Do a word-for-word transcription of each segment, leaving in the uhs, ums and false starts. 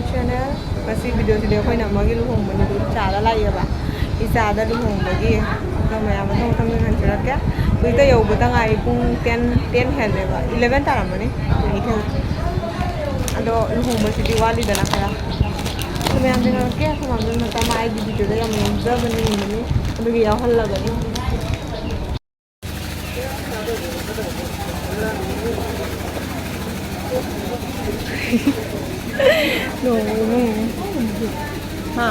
Channel, ꯉꯁꯤ ꯚꯤꯗꯤꯑꯣꯁꯤꯗꯤ ꯑꯩꯈꯣꯏꯅ ꯑꯃꯒꯤ ꯂꯨꯍꯣꯡꯕꯅꯤꯗꯨ ꯏꯆꯥꯗ ꯂꯥꯛꯑꯦꯕ꯫ ꯏꯆꯥꯗ ꯂꯨꯍꯣꯡꯕꯒꯤ ꯑꯗꯣ ꯃꯌꯥꯝ ꯃꯊꯪ ꯃꯊꯪ ꯌꯦꯡꯍꯟꯖꯔꯛꯀꯦ꯫ ꯍꯧꯖꯤꯛꯇ ꯌꯧꯕꯗ ꯉꯥꯏꯔꯤ, ꯄꯨꯡ ꯇꯦꯟ, ꯇꯦꯟ ꯍꯦꯜꯂꯦꯕ, ꯏꯂꯦꯚꯦꯟ ꯇꯥꯔꯝꯃꯅꯤ꯫ ꯑꯗꯣ ꯂꯨꯍꯣꯡꯕꯁꯤꯗꯤ ꯋꯥꯠꯂꯤꯗꯅ ꯈꯔ꯫ ꯑꯗꯣ ꯃꯌꯥꯝ ꯌꯦꯡꯍꯜꯂꯛꯀꯦ꯫ ꯑꯩꯈꯣꯏ ꯃꯥꯝꯗꯣꯏ ꯃꯆꯥ ꯑꯃ ꯑꯩꯒꯤ ꯚꯤꯗꯤꯑꯣꯗ ꯌꯥꯝ ꯌꯦꯡꯖꯕꯅꯤ, ꯌꯦꯡꯕꯅꯤ꯫ ꯑꯗꯨꯒꯤ ꯌꯥꯎꯍꯜꯂꯕꯅꯤ꯫ ꯅꯣꯡ, ꯅꯣꯡ꯫ ꯍꯥ?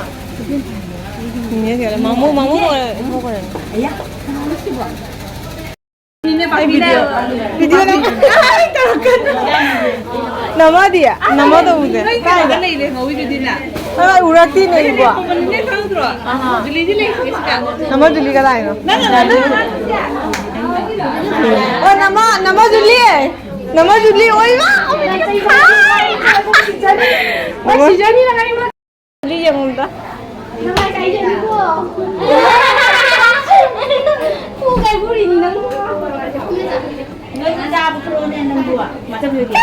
ꯅꯦꯅꯦ ꯀꯩ ꯍꯥꯏꯔꯦ? ꯃꯥꯃꯨ, ꯃꯥꯃꯨ ꯊꯣꯛꯈ꯭ꯔꯦ, ꯊꯣꯛꯈ꯭ꯔꯦ꯫ ꯑꯩ ꯚꯤꯗꯤꯑꯣ, ꯚꯤꯗꯤꯑꯣ ꯅꯝ-, ꯅꯃꯗꯤ? ꯅꯃꯗ ꯎꯗꯦ꯫ ꯀꯥꯏꯗ? ꯂꯩꯔꯦ ꯉꯧꯏꯗꯨꯗꯤ ꯅꯪ꯫ ꯑꯩ ꯎꯔꯛꯇꯦꯅꯦ ꯏꯕꯣ꯫ ꯅꯪ ꯈꯪꯗ꯭ꯔꯣ? ꯖꯨꯂꯤꯗꯤ ꯂꯩꯇꯦ ꯁꯤꯗ꯫ ꯅꯃ ꯖꯨꯂꯤ ꯀꯗꯥꯏꯅꯣ? ꯅꯪ ꯅꯃ ꯖꯨꯂꯤ꯫ ꯑꯣ, ꯅꯃ, ꯅꯃ ꯖꯨꯂꯤ꯫ ꯅꯃ ꯖꯨꯂꯤ, ꯑꯣꯏꯃ! ꯅꯃ ꯖꯨꯂꯤ ꯌꯦꯡꯉꯨꯗ꯫ ꯅꯃꯥꯏ ꯀꯥꯏꯖꯅꯤꯀꯣ꯫ ꯄꯨ ꯀꯥꯏ ꯄꯨꯔꯤꯅꯤ ꯅꯪ? ꯅꯪ ꯆꯥꯕ ꯊꯣꯛꯂꯛꯑꯣꯅꯦ ꯅꯪꯕꯨ꯫ ꯃꯁꯛ ꯐꯖꯕꯤ꯫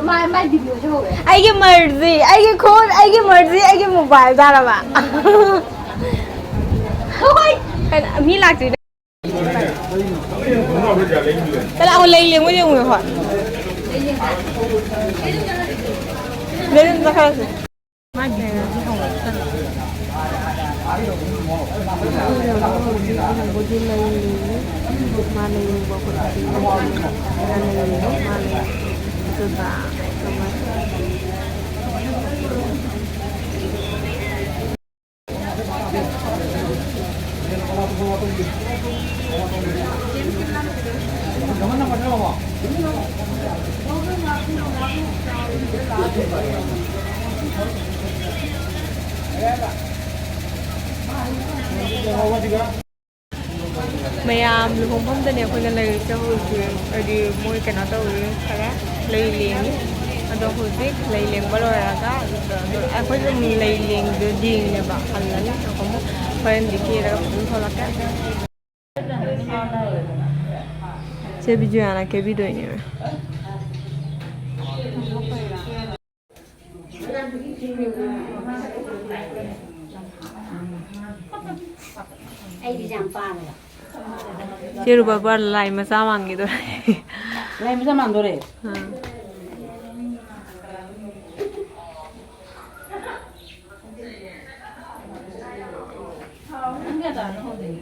ꯃꯥꯏ, ꯃꯥꯏ ꯚꯤꯗꯤꯑꯣꯁꯦ ꯍꯧꯔꯦ꯫ ꯑꯩꯒꯤ ꯃꯔꯖꯤ, ꯑꯩꯒꯤ ꯈꯣꯟ, ꯑꯩꯒꯤ ꯃꯔꯖꯤ, ꯑꯩꯒꯤ ꯃꯣꯕꯥꯏꯜ ꯇꯥꯔꯕ꯫ ꯍꯣꯏ꯫ ꯀꯩꯅꯣ, ꯃꯤ ꯂꯥꯛꯇ꯭ꯔꯤꯅꯦ꯫ ꯀꯅꯥ ꯂꯩ ꯂꯦꯡꯉꯣ ꯌꯦꯡꯉꯨ ꯍꯣꯏ꯫ ꯂꯩ ꯑꯗꯨꯝ ꯆꯠꯈ꯭ꯔꯁꯦ꯫ ꯃꯌꯥꯝ ꯂꯨꯍꯣꯡꯐꯝꯗꯅꯦ ꯑꯩꯈꯣꯏꯅ ꯂꯩꯔꯤꯁꯦ ꯍꯧꯖꯤꯛ꯫ ꯍꯥꯏꯗꯤ ꯃꯣꯏ ꯀꯩꯅꯣ ꯇꯧꯔꯤ, ꯈꯔ ꯂꯩ ꯂꯦꯡꯉꯤ꯫ ꯑꯗꯣ ꯍꯧꯖꯤꯛ ꯂꯩ ꯂꯦꯡꯕ ꯂꯣꯏꯔꯒ ꯑꯗꯣ ꯑꯩꯈꯣꯏꯁꯨ ꯑꯗꯨꯝ ꯂꯩ ꯂꯦꯡꯗ ꯂꯦꯡꯉꯦꯕ, ꯍꯜꯂꯅꯤ꯫ ꯑꯃꯨꯛ ꯍꯣꯔꯦꯟꯗꯤ ꯀꯦꯔꯒ ꯐꯖꯅ ꯊꯣꯛꯂꯛꯀꯦ꯫ ꯁꯦ ꯕꯤꯖꯣꯌꯥꯅ ꯀꯦꯕꯤꯗꯣꯏꯅꯦꯕ꯫ ꯑꯩꯗꯤ ꯌꯥꯝ ꯄꯥꯝꯃꯦ꯫ ꯆꯦ ꯔꯨꯕꯥꯕ ꯂꯥꯏ ꯃꯆꯥ ꯃꯥꯟꯈꯤꯗꯣꯔꯦ꯫ ꯂꯥꯏ ꯃꯆꯥ ꯃꯥꯟꯗꯣꯔꯦ꯫ ꯑꯥ꯫ ꯄꯨꯡ ꯀꯌꯥ ꯇꯥꯔꯅꯣ ꯈꯪꯗꯦꯅꯦ꯫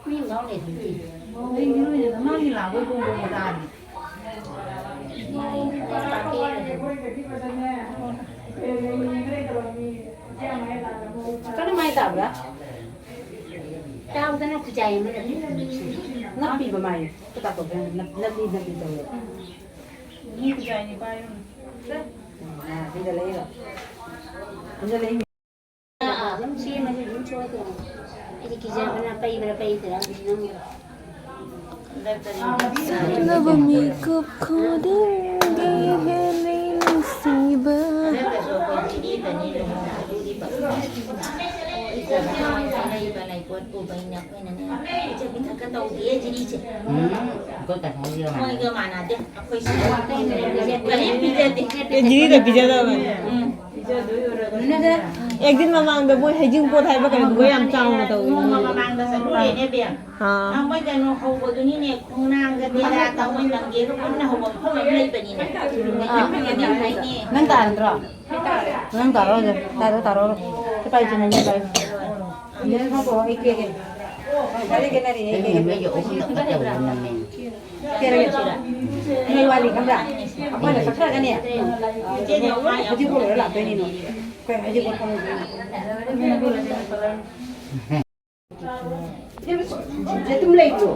ꯃꯤ ꯑꯃ ꯌꯥꯎꯔꯦ ꯑꯗꯨꯗꯤ꯫ ꯃꯥꯒꯤ ꯂꯥꯛꯄꯩ ꯄꯨꯡ ꯄꯨꯡ ꯇꯥꯔꯦ꯫ ꯀꯔꯝꯍꯥꯏꯅ ꯇꯥꯕ꯭ꯔꯥ? ꯇꯥꯕꯗꯅ ꯈꯨꯖꯥꯏ ꯑꯃ ꯅꯞꯄꯤ꯫ ꯅꯞꯄꯤꯕ ꯃꯥꯏ꯫ ꯈꯨꯇꯥꯛ ꯇꯧꯕ ꯌꯥꯝ ꯅꯞ-, ꯅꯞꯂꯤ ꯅꯞꯂꯤ ꯇꯧꯋꯦ꯫ ꯃꯤ ꯈꯨꯖꯥꯏꯅꯤ ꯄꯥꯏꯔꯨꯅꯨ꯫ ꯑꯥ, ꯁꯤꯗ ꯂꯩꯔꯣ? ꯁꯤꯗ ꯂꯩ꯫ ꯑꯥ, ꯑꯥ, ꯑꯗꯨꯝ ꯁꯦꯝꯃꯁꯨ ꯑꯗꯨꯝ ꯁꯣꯏꯗꯣꯏꯅꯤ꯫ ꯑꯩꯗꯤ ꯀꯤꯖꯕꯅ ꯄꯩꯕ꯭ꯔꯥ ꯄꯩꯗ꯭ꯔꯥ ꯑꯗꯨꯝ ꯅꯝꯕ꯫ ꯁꯛꯂꯕ ꯃꯤꯀꯨꯞ ꯈꯨꯗꯤꯡꯒꯤ ꯍꯦꯜꯂꯤ ꯅꯨꯡꯁꯤꯕ꯫ ꯎꯝ, ꯑꯩꯈꯣꯏ ꯀꯁꯥꯔꯤꯒ ꯃꯥꯟꯅꯗꯦ꯫ ꯃꯣꯏꯒ ꯃꯥꯟꯅꯗꯦ꯫ ꯑꯩꯈꯣꯏ ꯁꯤꯗ ꯀꯔꯤꯝ ꯄꯤꯖꯗꯦ꯫ ꯑꯦ, ꯖꯤꯔꯤꯗ ꯄꯤꯖꯗꯕꯅꯦ꯫ ꯎꯝ꯫ ꯑꯦꯛꯖꯤꯠ ꯃꯃꯥꯡꯗ ꯃꯣꯏ ꯍꯩꯖꯤꯡꯄꯣꯠ ꯍꯥꯏꯕ ꯀꯩꯅꯣꯗꯨꯒ ꯌꯥꯝ ꯆꯥꯎꯅ ꯇꯧꯋꯤ꯫ ꯅꯣꯡꯃ ꯃꯃꯥꯡꯗ ꯆꯠꯂꯨꯔꯦꯅꯦ, ꯕꯦꯝ꯫ ꯑꯥ꯫ ꯃꯣꯏ ꯀꯩꯅꯣ ꯍꯧꯕꯗꯨꯅꯤꯅꯦ, ꯈꯣꯡꯅꯥꯡꯒ ꯇꯦꯔꯥꯒ ꯃꯣꯏ ꯂꯝꯒꯦꯒ ꯄꯨꯟꯅ ꯍꯧꯕ ꯃꯐꯝ ꯑꯃ ꯂꯩꯕꯅꯤꯅꯦ꯫ ꯑꯥ꯫ ꯅꯪ ꯇꯥꯔꯗ꯭ꯔꯣ? ꯅꯪ ꯇꯥꯔꯣ, ꯇꯥꯔꯣ, ꯇꯥꯔꯣ꯫ ꯁꯤ ꯄꯥꯏꯁꯦ, ꯅꯪ ꯄꯥꯏ꯫ ꯌꯦꯔꯨꯝ ꯍꯥꯞꯄꯛꯑꯣ, ꯑꯩ ꯀꯦꯒꯦ꯫ ꯄꯩꯁꯥꯗꯤ ꯈꯦꯠꯅꯔꯤꯅꯦ, ꯑꯩ ꯀꯦꯒꯦ꯫ ꯀꯦꯔꯒꯦ ꯁꯤꯗ꯫ ꯅꯣꯏ ꯋꯥꯠꯂꯤ ꯈꯪꯕ꯭ꯔꯥ? ꯑꯩꯈꯣꯏꯅ ꯀꯛꯊꯔꯒꯅꯦ꯫ ꯍꯧꯖꯤꯛ ꯄꯨꯔꯒ ꯂꯥꯛꯇꯣꯏꯅꯤ ꯅꯣꯏ꯫ ꯑꯩꯈꯣꯏ ꯍꯧꯖꯤꯛ ꯄꯨꯔꯒ ꯌꯦꯇꯨꯝ ꯂꯩꯕ꯭ꯔꯣ?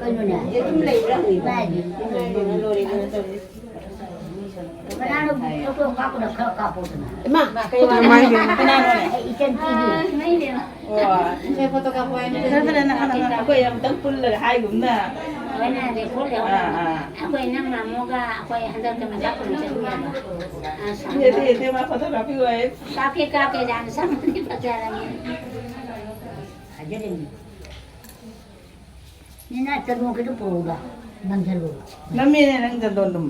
ꯀꯩꯅꯣꯅꯦ? ꯌꯦꯇꯨꯝ ꯂꯩꯕ꯭ꯔꯥ ꯍꯪꯉꯤꯕ꯫ ꯂꯣꯏꯔꯦ, ꯂꯣꯏꯔꯦ, ꯂꯣꯏꯔꯦ꯫ ꯀꯅꯥꯅꯣ ꯐꯣꯇꯣ ꯀꯥꯞꯄꯗ ꯈꯔ ꯀꯥꯞꯄꯣꯗꯅ꯫ ꯏꯃꯥ, ꯀꯩ ꯋꯥꯅꯣ? ꯀꯅꯥꯅꯣꯅꯦ? ꯑꯩ ꯏꯆꯟ ꯄꯤꯔꯤ꯫ ꯑꯣ, ꯉꯁꯥꯏ ꯐꯣꯇꯣ ꯀꯥꯞꯄꯣ ꯍꯥꯏꯅ ꯐꯔꯦ, ꯐꯔꯦ, ꯅꯪ ꯍꯥꯟꯅ ꯑꯩꯈꯣꯏ ꯑꯃꯨꯛꯇꯪ ꯄꯨꯜꯂꯒ ꯍꯥꯏꯒꯨꯝꯅ꯫ ꯍꯣꯏꯅꯦ, record ꯌꯥꯎ-, ꯑꯥ, ꯑꯥ꯫ ꯑꯩꯈꯣꯏ ꯅꯪ ꯅꯍꯥꯟꯃꯨꯛꯀ ꯑꯩꯈꯣꯏ ꯍꯟꯗꯛꯇ ꯃꯆꯥ ꯄꯨꯔ ꯆꯠꯂꯨꯏ ꯍꯥꯏꯕ꯫ ꯑꯥ, ꯁꯥꯡꯅ꯫ ꯌꯦꯡꯁꯦ, ꯌꯦꯡꯁꯦ, ꯃꯥ ꯐꯣꯇꯣ ꯀꯥꯞꯄꯤꯌꯨ ꯍꯥꯏ꯫ ꯀꯥꯞꯀꯦ, ꯀꯥꯞꯀꯦ, ꯌꯥꯝ ꯁꯥꯡꯕꯗꯤ ꯐꯖꯔꯅꯤ꯫ ꯍꯥꯏꯖꯔꯤꯅꯤ꯫ ꯅꯦꯅꯥ ꯆꯅꯨ ꯈꯤꯇ ꯄꯨꯔꯛꯎꯗ꯫ ꯅꯝꯁꯜꯂꯨ꯫ ꯅꯝꯃꯦꯅꯦ ꯅꯪ ꯆꯟꯗꯣꯟ ꯑꯗꯨꯝ꯫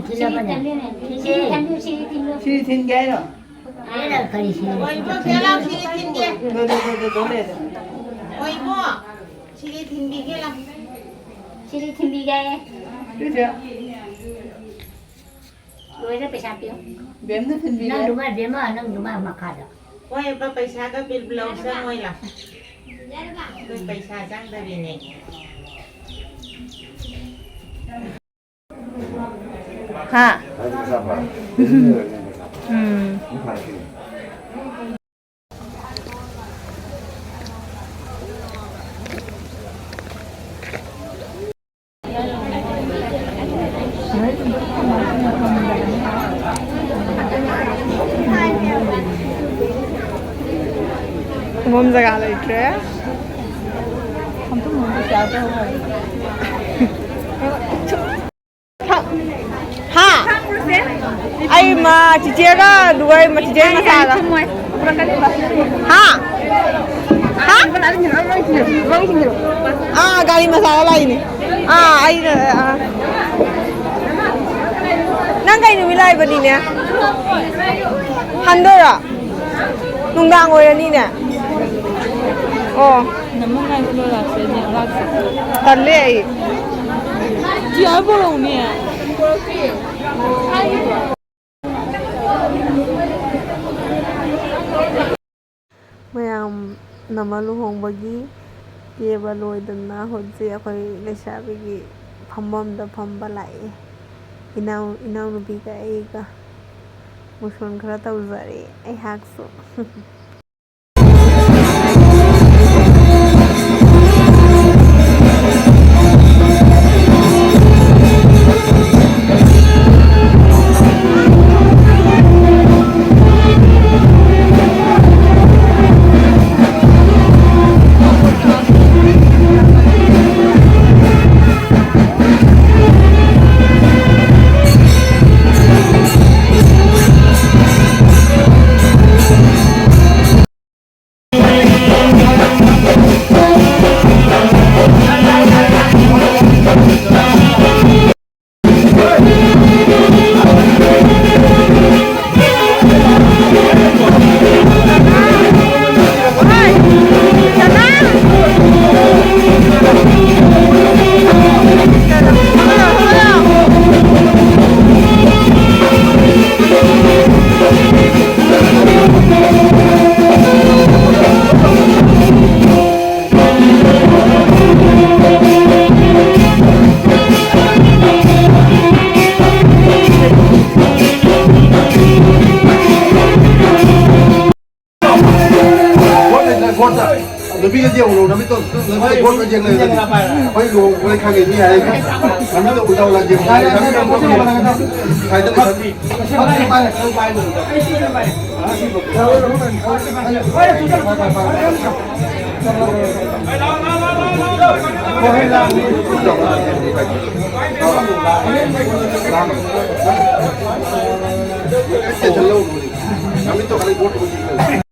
ꯁꯤꯗꯤ ꯊꯝꯕꯤꯌꯨ, ꯁꯤꯗꯤ ꯊꯝꯕꯤꯌꯨ꯫ ꯁꯤꯗꯤ ꯊꯤꯟꯒꯦ ꯍꯥꯏꯔꯣ? ꯑꯩꯅ ꯀꯔꯤ ꯁꯤꯗꯤ? ꯑꯣ, ꯏꯕꯣꯛ, ꯁꯦ ꯂꯥꯎ, ꯁꯤꯗꯤ ꯊꯤꯟꯒꯦ꯫ ꯗꯣ, ꯗꯣ, ꯗꯣ, ꯗꯣ, ꯗꯣ ꯂꯩꯔꯦ꯫ ꯑꯣ, ꯏꯕꯣꯛ, ꯁꯤꯗꯤ ꯊꯤꯟꯕꯤꯒꯦ ꯂꯥꯎ꯫ ꯁꯤꯗꯤ ꯊꯤꯟꯕꯤꯒꯦ꯫ ꯁꯤꯁꯦ꯫ ꯂꯣꯏꯔꯦ, ꯄꯩꯁꯥ ꯄꯤꯌꯨ꯫ ꯕꯦꯝꯅ ꯊꯤꯟꯕꯤꯔꯦ꯫ ꯅꯪꯗꯨꯃ ꯕꯦꯝꯃ, ꯅꯪꯗꯨꯃ ꯃꯈꯥꯗ꯫ ꯍꯣꯏ, ꯄ-, ꯄꯩꯁꯥꯒ ꯕꯤꯜ ꯕ꯭ꯂꯥꯎꯁ ꯆꯪꯉꯣꯏ ꯂꯥꯎ꯫ ꯑꯩꯈꯣꯏ ꯄꯩꯁꯥ ꯆꯪꯗꯕꯤꯅꯦ꯫ ꯍꯥ? ꯎꯝ꯫ ꯐꯝꯐꯝ ꯖꯒꯥ ꯂꯩꯇ꯭ꯔꯦ꯫ ꯍꯥ? ꯑꯩ ꯃꯥ ꯆꯤꯆꯦꯒ ꯑꯗꯨꯒ ꯑꯩ ꯃꯥ ꯆꯤꯆꯦ ꯃꯆꯥꯒ꯫ ꯍꯥ? ꯍꯥ? ꯑꯥ, ꯒꯥꯔꯤ ꯃꯆꯥꯗ ꯂꯥꯛꯏꯅꯦ꯫ ꯑꯥ, ꯑꯩꯅ, ꯑꯥ꯫ ꯅꯪ ꯀꯩ ꯅꯨꯃꯤꯠ ꯂꯥꯛꯏꯕꯅꯤꯅꯦ? ꯍꯟꯗꯣꯏꯔꯣ? ꯅꯨꯡꯗꯥꯡ ꯑꯣꯏꯔꯅꯤꯅꯦ꯫ ꯑꯣ꯫ ꯅꯃ ꯉꯥꯏꯕ ꯂꯣꯏ ꯂꯥꯛꯆꯩꯅꯦ, ꯂꯥꯛꯆꯩ꯫ ꯇꯜꯂꯦ ꯑꯩ꯫ ꯆꯤꯌꯔ ꯄꯨꯔꯛꯎꯅꯦ꯫ ꯃꯌꯥꯝ ꯅꯃ ꯂꯨꯍꯣꯡꯕꯒꯤ ꯀꯦꯕ ꯂꯣꯏꯗꯅ ꯍꯧꯖꯤꯛ ꯑꯩꯈꯣꯏ ꯂꯩꯁꯥꯕꯤꯒꯤ ꯐꯝꯐꯝꯗ ꯐꯝꯕ ꯂꯥꯛꯑꯦ꯫ ꯏꯅꯥꯎ-, ꯏꯅꯥꯎꯅꯨꯄꯤꯒ ꯑꯩꯒ ꯃꯨꯁꯣꯟ ꯈꯔ ꯇꯧꯖꯔꯦ ꯑꯩꯍꯥꯛꯁꯨ꯫ ꯄꯤꯔꯗꯤ ꯌꯦꯡꯉꯨ, ꯅꯃꯤꯠꯇꯣ, ꯅꯃꯤꯠꯇꯣ ꯒꯣꯜ ꯌꯦꯡ ꯂꯩꯔꯗꯤ꯫ ꯑꯩꯈꯣꯏ ꯂꯨꯍꯣꯡꯕ ꯂꯩ ꯈꯪꯉꯦ, ꯃꯤ ꯍꯥꯏꯔꯦ꯫ ꯅꯃꯤꯠꯇꯣ ꯎꯜꯇꯥ ꯎꯜꯇꯥ ꯌꯦꯡꯉꯨ꯫ ꯁꯥꯏꯗ ꯂꯩ꯫ ꯅꯃꯤꯠꯇꯣ ꯈꯔ ꯒꯣꯜ ꯌꯦꯡ ꯂꯩꯔꯗꯤ꯫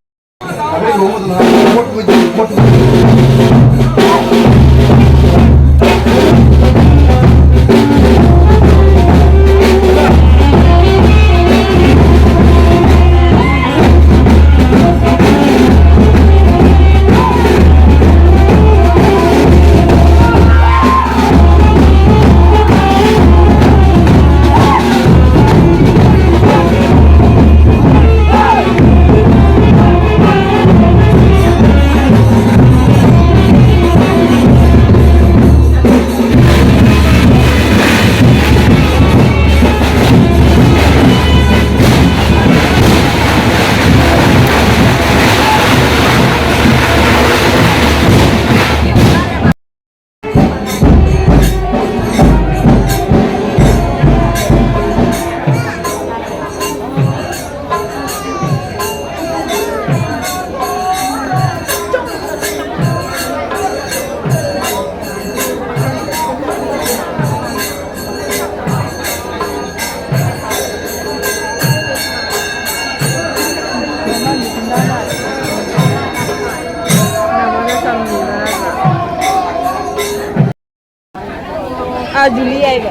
ꯑꯥ, ꯖꯨꯂꯤ ꯍꯥꯏꯕ꯫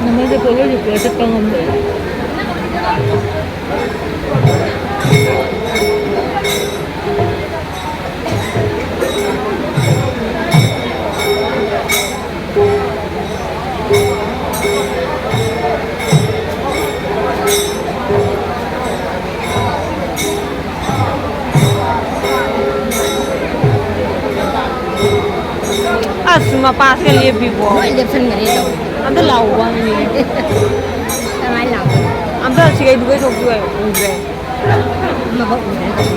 ꯅꯃꯥꯏꯗ ꯄꯣꯠꯂꯣꯏꯁꯦ ꯄꯨꯔꯥ ꯆꯠꯄ ꯉꯝꯗ꯭ꯔꯦ꯫ ꯑꯁ, ꯃꯄꯥꯁꯤꯒ ꯂꯦꯞꯄꯤꯕꯣ꯫ ꯂꯣꯏ ꯂꯦꯞꯁꯟꯈ꯭ꯔꯦ ꯇꯧ꯫ ꯑꯝꯇ ꯂꯥꯎꯕ ꯋꯥꯅꯤꯅꯦ꯫ ꯀꯃꯥꯏꯅ ꯂꯥꯎ? ꯑꯝꯇ ꯁꯤꯒꯩꯗꯨꯒꯩ ꯊꯣꯛꯄꯤꯌꯨ ꯍꯥꯏꯌꯣ, ꯎꯗ꯭ꯔꯦ꯫ ꯃꯕꯛ ꯎꯗ꯭ꯔꯦ ꯇꯧ꯫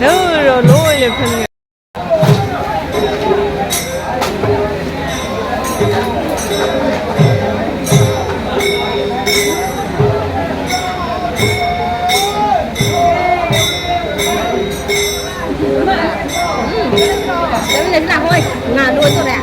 ꯂꯣꯏꯔꯣ, ꯂꯣꯏ ꯂꯦꯞꯁꯟꯒ꯭ꯔꯦ꯫ ꯆꯠꯃꯤꯟꯅꯁꯤ ꯂꯥꯛꯑꯣ꯫ ꯉꯥ ꯂꯣꯏꯗꯣꯔꯦ꯫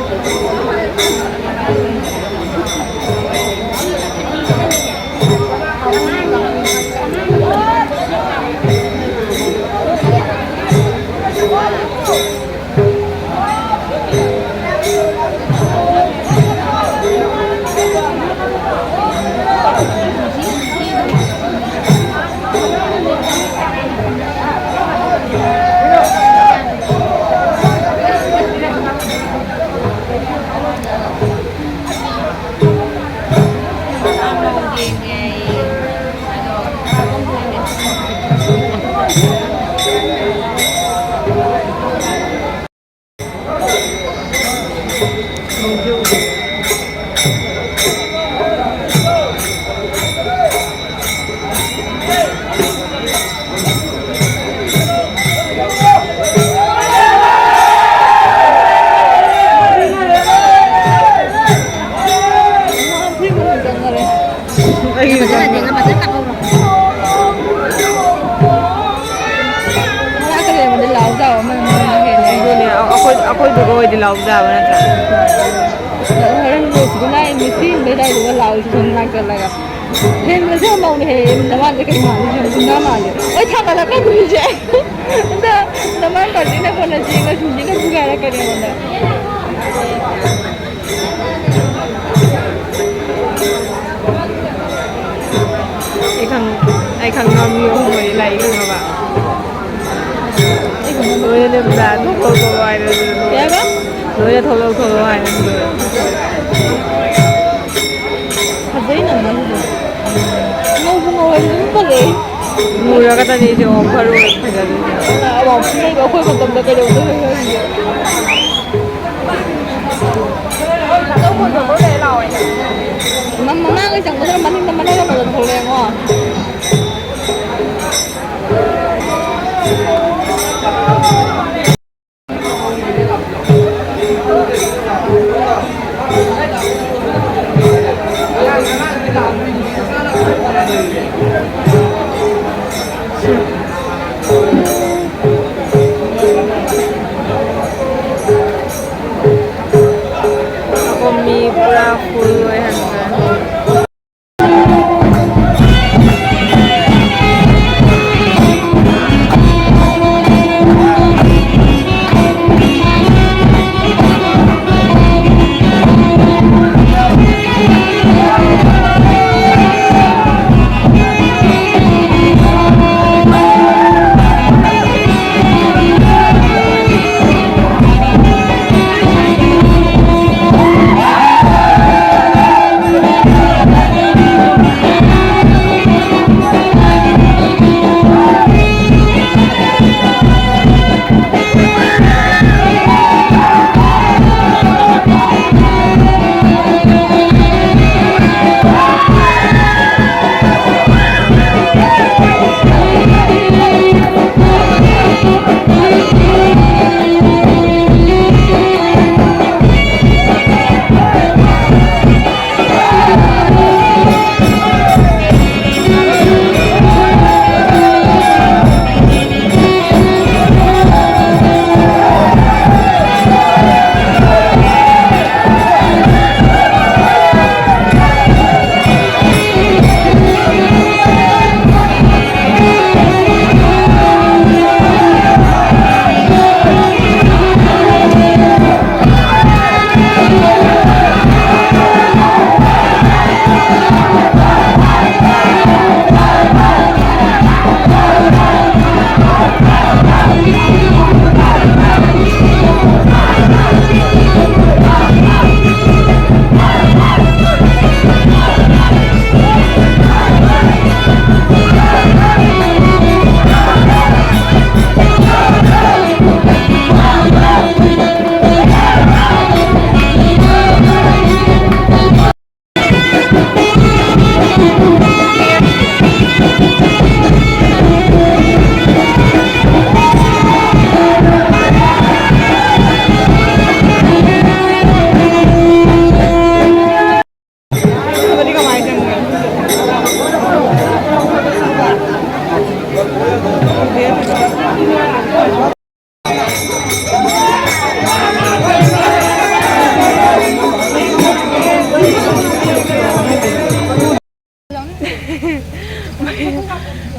ꯃꯅꯥꯛꯇ ꯂꯩꯔꯝꯃꯗꯤ ꯂꯥꯎ ꯇꯥꯕ ꯑꯃ ꯃꯣꯏꯅ ꯍꯦꯜꯂꯦ꯫ ꯑꯗꯨꯅꯦ, ꯑꯩꯈꯣꯏ, ꯑꯩꯈꯣꯏꯗꯨꯒ ꯑꯣꯏꯗꯤ ꯂꯥꯎ ꯇꯥꯕ ꯅꯠꯇ꯭ꯔꯥ? ꯍꯣꯔꯦꯟ ꯂꯣꯏꯈꯤꯕ ꯂꯥꯛꯑꯦ, ꯃꯤꯁꯇ꯭ꯔꯤ ꯑꯃ ꯂꯩꯗꯥꯏꯗꯨꯒ ꯂꯥꯎꯔꯤꯁꯤ ꯁꯣꯝ ꯅꯥꯀꯜꯂꯒ꯫ ꯍꯦꯟꯕꯁꯦ ꯌꯥꯝ ꯃꯧꯅ ꯍꯦꯜꯂꯦ, ꯅꯃꯥꯟꯁꯦ ꯀꯩ ꯃꯥꯜꯂꯤ? ꯌꯥꯝ ꯆꯨꯝꯅ ꯃꯥꯜꯂꯦ꯫ ꯍꯣꯏ, ꯊꯥꯡꯒꯠꯂꯛꯀꯗꯣꯏꯁꯦ꯫ ꯑꯗ ꯅꯃꯥꯟ ꯄꯥꯔꯇꯤꯅ ꯀꯣꯟꯅ ꯆꯦꯡꯒ ꯁꯨꯝꯁꯤꯒ ꯐꯨꯒꯥꯏꯔꯛꯀꯅꯤ ꯑꯩꯉꯣꯟꯗ꯫ ꯑꯩ ꯈꯪ-, ꯑꯩ ꯈꯪꯅꯕ ꯃꯤ ꯑꯍꯨꯝ ꯃꯔꯤ ꯂꯥꯛꯏ ꯈꯪꯉꯕ? ꯑꯩ ꯈꯪꯅꯕ ꯂꯣꯏꯔꯦ ꯅꯦꯕꯨꯂꯥ, ꯊꯣꯛꯂꯛꯑꯣ, ꯊꯣꯛꯂꯛꯑꯣ ꯍꯥꯏꯔꯦ ꯑꯗꯨꯗ꯫ ꯀꯩ ꯍꯥꯏꯕ? ꯂꯣꯏꯔꯦ, ꯊꯣꯛꯂꯛꯑꯣ, ꯊꯣꯛꯂꯛꯑꯣ ꯍꯥꯏꯔꯦ ꯑꯗꯨꯗ꯫ ꯐꯖꯩꯅ ꯃꯥꯁꯤꯗꯤ꯫ ꯉꯧꯁꯨ ꯉꯧꯔꯗꯤ ꯑꯗꯨꯝ ꯐꯖꯩ꯫ ꯃꯨꯔꯒ ꯇꯅꯤꯁꯦ ꯑꯣꯐꯔ ꯑꯣꯏ ꯐꯖꯗꯣꯏꯁꯦ꯫ ꯑꯋꯥ ꯐꯨꯅꯩꯕ ꯑꯩꯈꯣꯏ ꯃꯇꯝꯗ ꯀꯩꯗꯧꯗꯣꯏꯅꯣ ꯈꯪꯗꯦ꯫ ꯃ-, ꯃꯃꯥꯡꯒꯤ ꯆꯪꯕꯗꯨꯅ ꯃꯅꯤꯡꯗ ꯃꯅꯥꯏ ꯑꯃ ꯊꯣꯛꯂꯛꯑꯦꯉꯣ꯫ ꯑꯩꯈꯣꯏ ꯃꯤ ꯄꯨꯔꯥ full ꯑꯣꯏꯍꯟꯈ꯭ꯔꯦ꯫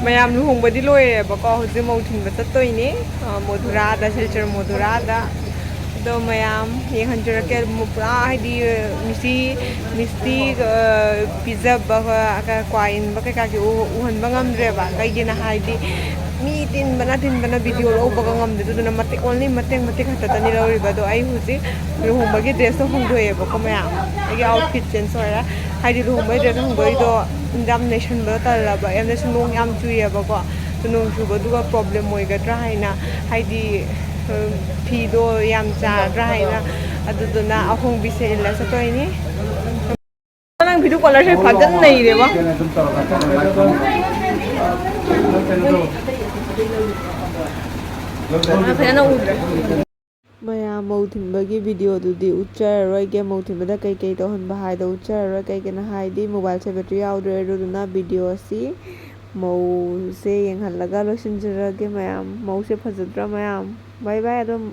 ꯃꯌꯥꯝ ꯂꯨꯍꯣꯡꯕꯗꯤ ꯂꯣꯏꯔꯦꯕꯀꯣ, ꯍꯧꯖꯤꯛ ꯃꯧ ꯊꯤꯟꯕ ꯆꯠꯇꯣꯏꯅꯦ꯫ ꯑ, ꯃꯣꯙꯨꯔꯥꯗ, ꯁꯤꯜꯆꯔ ꯃꯣꯙꯨꯔꯥꯗ꯫ ꯑꯗꯣ ꯃꯌꯥꯝ ꯌꯦꯡꯍꯟꯖꯔꯛꯀꯦ꯫ ꯃꯨ-, ꯄꯨꯔꯥ ꯍꯥꯏꯗꯤ, ꯃꯤꯁꯤ, ꯃꯤꯁꯇꯤ, ꯑ, ꯄꯤꯖꯕ, ꯑ, ꯀ꯭ꯋꯥ ꯏꯟꯕ ꯀꯩꯀꯥꯒꯤ ꯎ-, ꯎꯍꯟꯕ ꯉꯝꯗ꯭ꯔꯦꯕ꯫ ꯀꯩꯒꯤꯅꯣ ꯍꯥꯏꯗꯤ ꯃꯤ ꯇꯤꯟꯕꯅ ꯇꯤꯟꯕꯅ ꯚꯤꯗꯤꯑꯣ ꯂꯧꯕꯒ ꯉꯝꯗꯦ꯫ ꯑꯗꯨꯗꯨꯅ ꯃꯇꯦꯛ, only ꯃꯇꯦꯛ ꯃꯇꯦꯛ ꯈꯛꯇꯅꯤ ꯂꯧꯔꯤꯕ꯫ ꯑꯗꯣ ꯑꯩ ꯍꯧꯖꯤꯛ ꯂꯨꯍꯣꯡꯕꯒꯤ ꯗ꯭ꯔꯦꯁꯇꯣ ꯍꯣꯡꯗꯣꯛꯑꯦꯕꯀꯣ ꯃꯌꯥꯝ꯫ ꯑꯩꯒꯤ ꯑꯥꯎꯠꯐꯤꯠ ꯆꯦꯟꯖ ꯑꯣꯏꯔꯦ꯫ ꯍꯥꯏꯗꯤ ꯂꯨꯍꯣꯡꯕꯒꯤ ꯗ꯭ꯔꯦꯁ ꯍꯣꯡꯗꯣꯛꯏꯗꯣ ꯌꯥꯝ ꯅꯩꯁꯟꯕꯗꯣ ꯇꯜꯂꯕ꯫ ꯌꯥꯝ ꯅꯩꯁꯟ-, ꯅꯣꯡ ꯌꯥꯝ ꯆꯨꯏꯌꯦꯕꯀꯣ꯫ ꯑꯗꯣ ꯅꯣꯡ ꯆꯨꯕꯗꯨꯒ ꯄ꯭ꯔꯣꯕ꯭ꯂꯦꯝ ꯑꯣꯏꯒꯗ꯭ꯔꯥ ꯍꯥꯏꯅ, ꯍꯥꯏꯗꯤ, ꯎꯝ, ꯐꯤꯗꯣ ꯌꯥꯝ ꯆꯥꯔꯗ꯭ꯔꯥ ꯍꯥꯏꯅ꯫ ꯑꯗꯨꯗꯨꯅ ꯑꯍꯣꯡꯕꯤꯁꯦ ꯏꯜꯂ ꯆꯠꯇꯣꯏꯅꯤ꯫ ꯅꯪ ꯚꯤꯗꯤꯑꯣ ꯀꯣꯂꯔꯁꯦ ꯐꯖꯅ ꯅꯩꯔꯦꯕ꯫ ꯐꯖꯅ ꯎꯗ꯭ꯔꯦ꯫ ꯃꯌꯥꯝ ꯃꯧ ꯊꯤꯟꯕꯒꯤ ꯚꯤꯗꯤꯑꯣꯗꯨꯗꯤ ꯎꯠꯆꯔꯔꯣꯏꯒꯦ꯫ ꯃꯧ ꯊꯤꯟꯕꯗ ꯀꯩꯀꯩ ꯇꯧꯍꯟꯕ ꯍꯥꯏꯗꯣ ꯎꯠꯆꯔꯔꯣꯏ꯫ ꯀꯩꯒꯤꯅꯣ ꯍꯥꯏꯗꯤ ꯃꯣꯕꯥꯏꯜꯁꯦ ꯕꯦꯇ꯭ꯔꯤ ꯌꯥꯎꯗ꯭ꯔꯦ꯫ ꯑꯗꯨꯗꯨꯅ ꯚꯤꯗꯤꯑꯣꯁꯤ ꯃꯧꯁꯦ ꯌꯦꯡꯍꯜꯂꯒ ꯂꯣꯏꯁꯤꯟꯖꯔꯒꯦ ꯃꯌꯥꯝ꯫ ꯃꯧꯁꯦ ꯐꯖꯗ꯭ꯔꯥ ꯃꯌꯥꯝ? ꯕꯥꯏ ꯕꯥꯏ꯫ ꯑꯗꯨꯝ